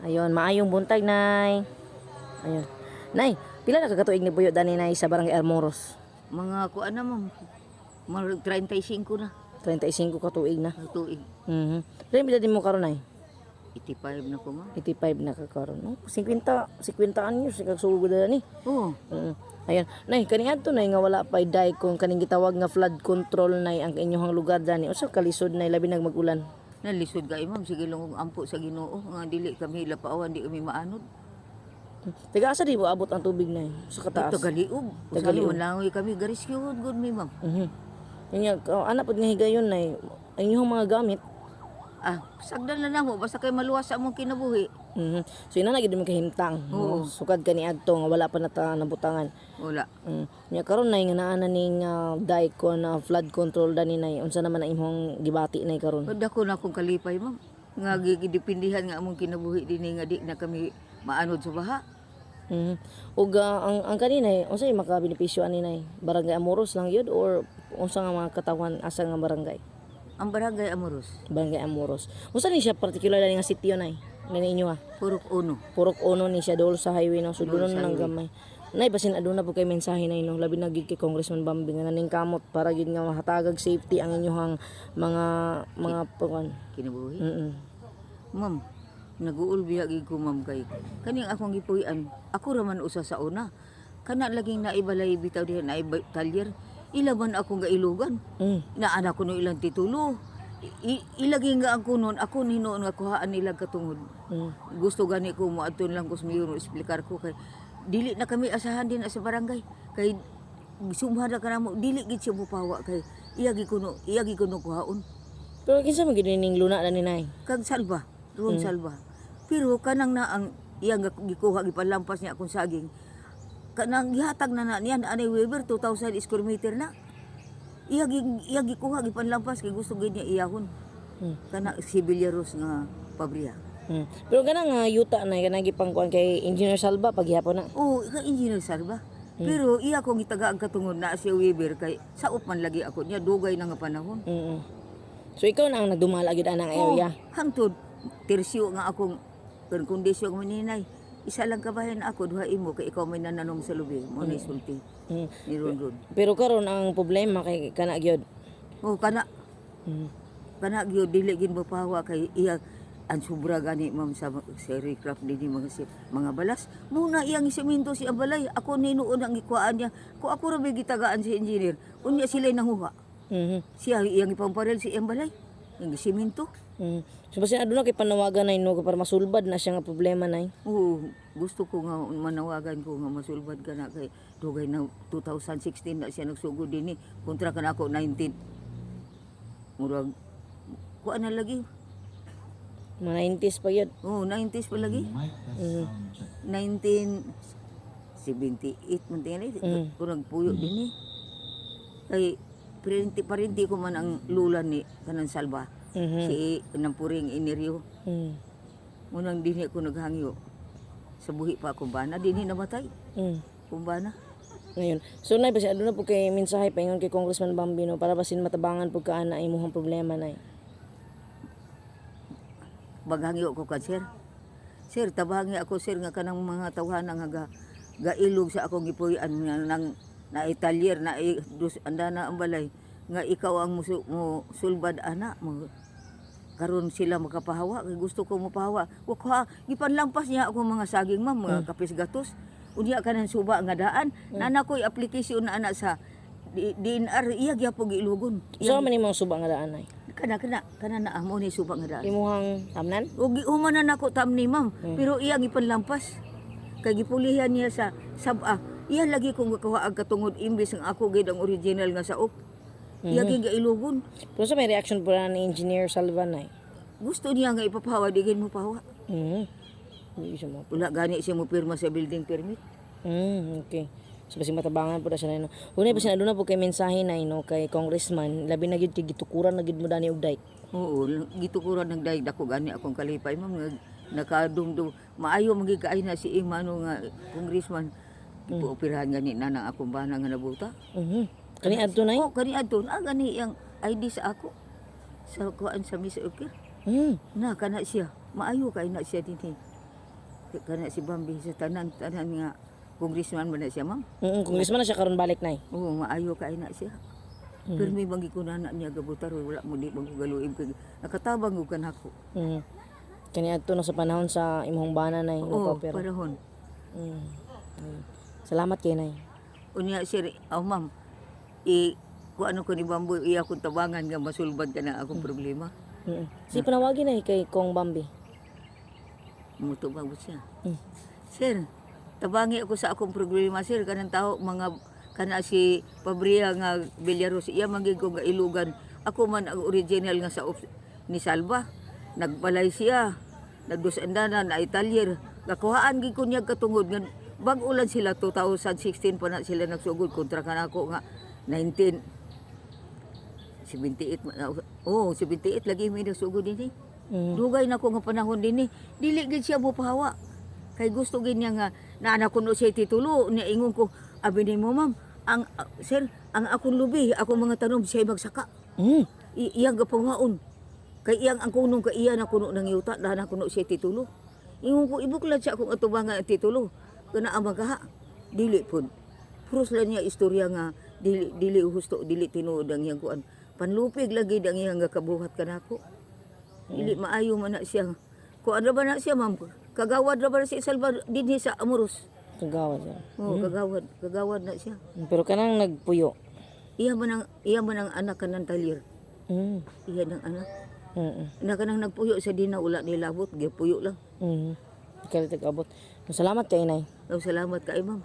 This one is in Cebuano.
Ayun, maayong buntag, Nay. Ayun. Nay, pila na ka katuig ni buyo dani, Nay, sa Barangay Almoros? Mga kuan na, ma'am. Mga 35 na. 35 ka tuig na. Ang tuig. Pila pila din mo karon, Nay? 85 na ko, ma'am. 85 na ka karon. No? 50 50 anyos kag sugod na ni. Oo. Ayun. Nay, kaning adto, Nay, nga wala pay dike kung kaning gitawag nga flood control, Nay, ang inyong lugar dani. Unsa kalisod, Nay, labi nag mag-ulan? Nalisod ka, ma'am. Sige lang kong ampo sa Ginoo nga dili kami lapaawan, di kami maanod. Taga asa di mo abot ang tubig, Nay? Sa kataas. Tagaliog. Tagaliog. Tagaliog. Manlangoy kami. Gariskyuhon gud mi, ma'am. Yun nga, oh, ana pod nga higayon, Nay, ang inyong mga gamit. Ah, sagdan na namo basta kay maluwas sa among kinabuhi. So ina na gid mo kahimtang, no? Sukad kani adto nga wala pa nata nabutangan. Wala. Nya karon, Nay, nga naa na ning dike ko na flood control dani, Nay. Unsa naman ang imong gibati, Nay, karon? Dako na akong kalipay, ma'am. Nga gidipindihan nga among kinabuhi dinhi nga di na kami maanod sa baha. Ug ang kanina, unsa yung makabenepisyo ani, Nay? Barangay Amoros lang yun or unsa nga mga katawan, asa nga barangay? Ang Barangay Amoros. Barangay Amoros. Unsa ni siya particular nga sitio, Nay? Nani inyo ha? Purok Uno. Purok Uno ni siya dool sa highway, no. So Dool dunon sa lang highway. gamay. Nay, basin aduna po kay mensahe, Nay, no, labi na gid kay Congressman Bambi nga naning kamot para gid nga mahatagag safety ang inyong mga kuan. Kinabuhi. Ma'am, naguol biya gid ko, ma'am, kay kaning akong gipuy-an, ako ra man usa sa una. Kana laging naibalay bitaw diha naibay talyer, ila man akong gailugan. Naana ko no ilang titulo. Ilagi nga ang kunon, ako ni noon nga kuhaan nila katungod. Gusto gani ko moadto lang ko sa mayor, explicar ko kay dili na kami asahan din sa barangay kay sumha na kanamo, dili gid siya mopawa kay iya gi kuno kuhaon. Pero kinsa man gid ning luna na ni, Nay? Kag Salba, Ron Salba. Pero kanang na ang iya nga gikuha, gipalampas niya akong saging. Kanang gihatag na na niya anay Weber 2000 square meter na. Iya gikuha, gipanlampas kay gusto gid niya iyahon. Kana si Villaros nga pabriya. Pero kanang nga yuta na kanang gipangkuan kay Engineer Salba paghihapon na. Oo, ka Engineer Salba. Pero iya kong gitaga ang katungod na si Weber kay saop man lagi ako niya dugay na nga panahon. So ikaw na ang nagdumala gyud anang area. Oh, hangtod tersyo nga akong kondisyon mo ninay. Isa lang kabahin ako, duha imo kay ikaw may nananom sa lubi mo ni sulti ni Ronron. Pero karon ang problema kay kana gyud. Oh, kana kana gyud dili gid mapawa kay iya ang sobra gani, ma'am, sa recraft dinhi mga si, mga balas muna iyang isemento si ang balay. Ako ni noon ang gikuhaan niya ko, ako ra may gitagaan si engineer, unya sila nanguha. Siya iyang ipamparel si iyang balay, iyang gisemento. So basin aduna kay panawagan, nay, no, para masulbad na siya nga problema, Nay. Oo, gusto ko nga manawagan ko nga masulbad ka na kay dugay na, 2016 na siya nagsugod dinhi. Kontra ka na ako 19. Murag kuan na lagi. Mga 90s pa gyud. Oo, 90s pa lagi. 1978 man tingali. Ko nagpuyo dinhi. Kay parente parente ko man ang lula ni kanang Salba. Si Nampuring Enerio. Munang dinhi ko naghangyo. Sa buhi pa akong bana, dinhi namatay. Kung bana. Ngayon. So nay, basin aduna po kay mensahe paingon kay Congressman Bambi, no, para basin matabangan pud ka ana imong problema, Nay. Baghangyo ko ka, sir. Sir, tabangi ako, sir, nga kanang mga tawhana nga gailog sa akong gipuy-an nga nang na talyer na dus anda na ang balay nga ikaw ang musu, mo sulbad ana mo karon sila makapahawa kay gusto ko mopahawa wa ko ha gipanlampas niya ako mga saging, ma'am, mga kapis gatos, unya kanan suba nga daan nana ko'y application na ana sa DNR, iya gyapon giilugon. So man imong suba nga daan, Nay? Kana kana kana na amo ni suba nga daan. Imuhang tamnan? O gihuman na nako tam ni, ma'am, pero iyang ipanlampas. Kay gipulihan niya sa saba. Iya lagi kong gakuha ang katungod imbis ang ako gid ang original nga saop. Iya gid gailugon. Pero sa may reaction po na ni Engineer Salva, Nay? Gusto niya nga ipapawa, di gid mo pawa. Hindi siya mo. Wala gani siya mo pirma sa building permit. Okay. So basin matabangan po na siya, no. Unay, basin aduna po kay mensahe na, no, kay congressman, labi na gyud kay gitukuran na gyud mo dani og dike. Oo, gitukuran ng dahil dako gani akong kalipay, ma'am, nga nakadumdum maayo magigkaay na si Imano nga congressman. Ipuoperahan gani na nang akong bana nga nabuta. Kani adto, Nay? Oh, kani adto na gani ang ID sa ako. Sa kuan sa Miss Ukir. Na kana siya. Maayo kay na siya dinhi. Kana si Bambi sa tanan tanan nga congressman man na siya, ma'am. Congressman na siya karon balik, Nay. Oo, maayo kay na siya. Pero may banggi ko na niya gabutar, wala mo di bang ko galuib kay nakatabang og kanako. Kani adto na sa panahon sa imong bana, Nay, Oo, nagpa-opera. panahon. Ayun. Salamat kay, Nay. Unya sir, oh ma'am, i kuano ko ni Bamboy, iya akong tabangan nga masulbad ka na akong problema. Si panawagin, Nay, kay Kong Bambi. Mutubag mo siya. Sir, tabangi ako sa akong problema, sir, kanang tao mga kana si Pabria nga Villaros, iya man gid ko nga ilugan. Ako man ang original nga sa ni Salva. Nagbalay siya. Nagdusandana na italyer. Nakuhaan gid ko niya katungod nga bag-o lang sila, 2016 pa na sila nagsugod kontra kanako nga 19 78 oh, 78 lagi may nagsugod dinhi. Dugay na ko nga panahon dinhi. Dili gid siya mo pahawa. Kay gusto gid niya nga naana kuno siya titulo niya. Ingon ko, abi nimo ma'am, ang sir, ang akong lubi, akong mga tanom siya magsaka. Iyang gapangwaon. Kay iyang ang kunong kay iya na kuno ng yuta, dahil na kuno siya titulo. Ingon ko ibuklat siya akong atubangan ang titulo. Kana ang magaha. Dili pud. Puros lang niya istorya nga dili dili husto, dili tinuod ang iyang kuan. Panlupig lagi ang iyang nga kabuhat kanako. Dili maayo man na siya. Kuan ra ba na siya, ma'am? Kagawad ra ba na si Salva dinhi sa Amoros? Kagawad siya. Oo, kagawad, kagawad na siya. Pero kanang nagpuyo. Iya man ang anak kanang talyer. Iya ng anak. Na kanang nagpuyo sa dina wala nilabot, gipuyo lang. Kaya tag-abot. Salamat kay, Nay. Oh, salamat kay ma'am.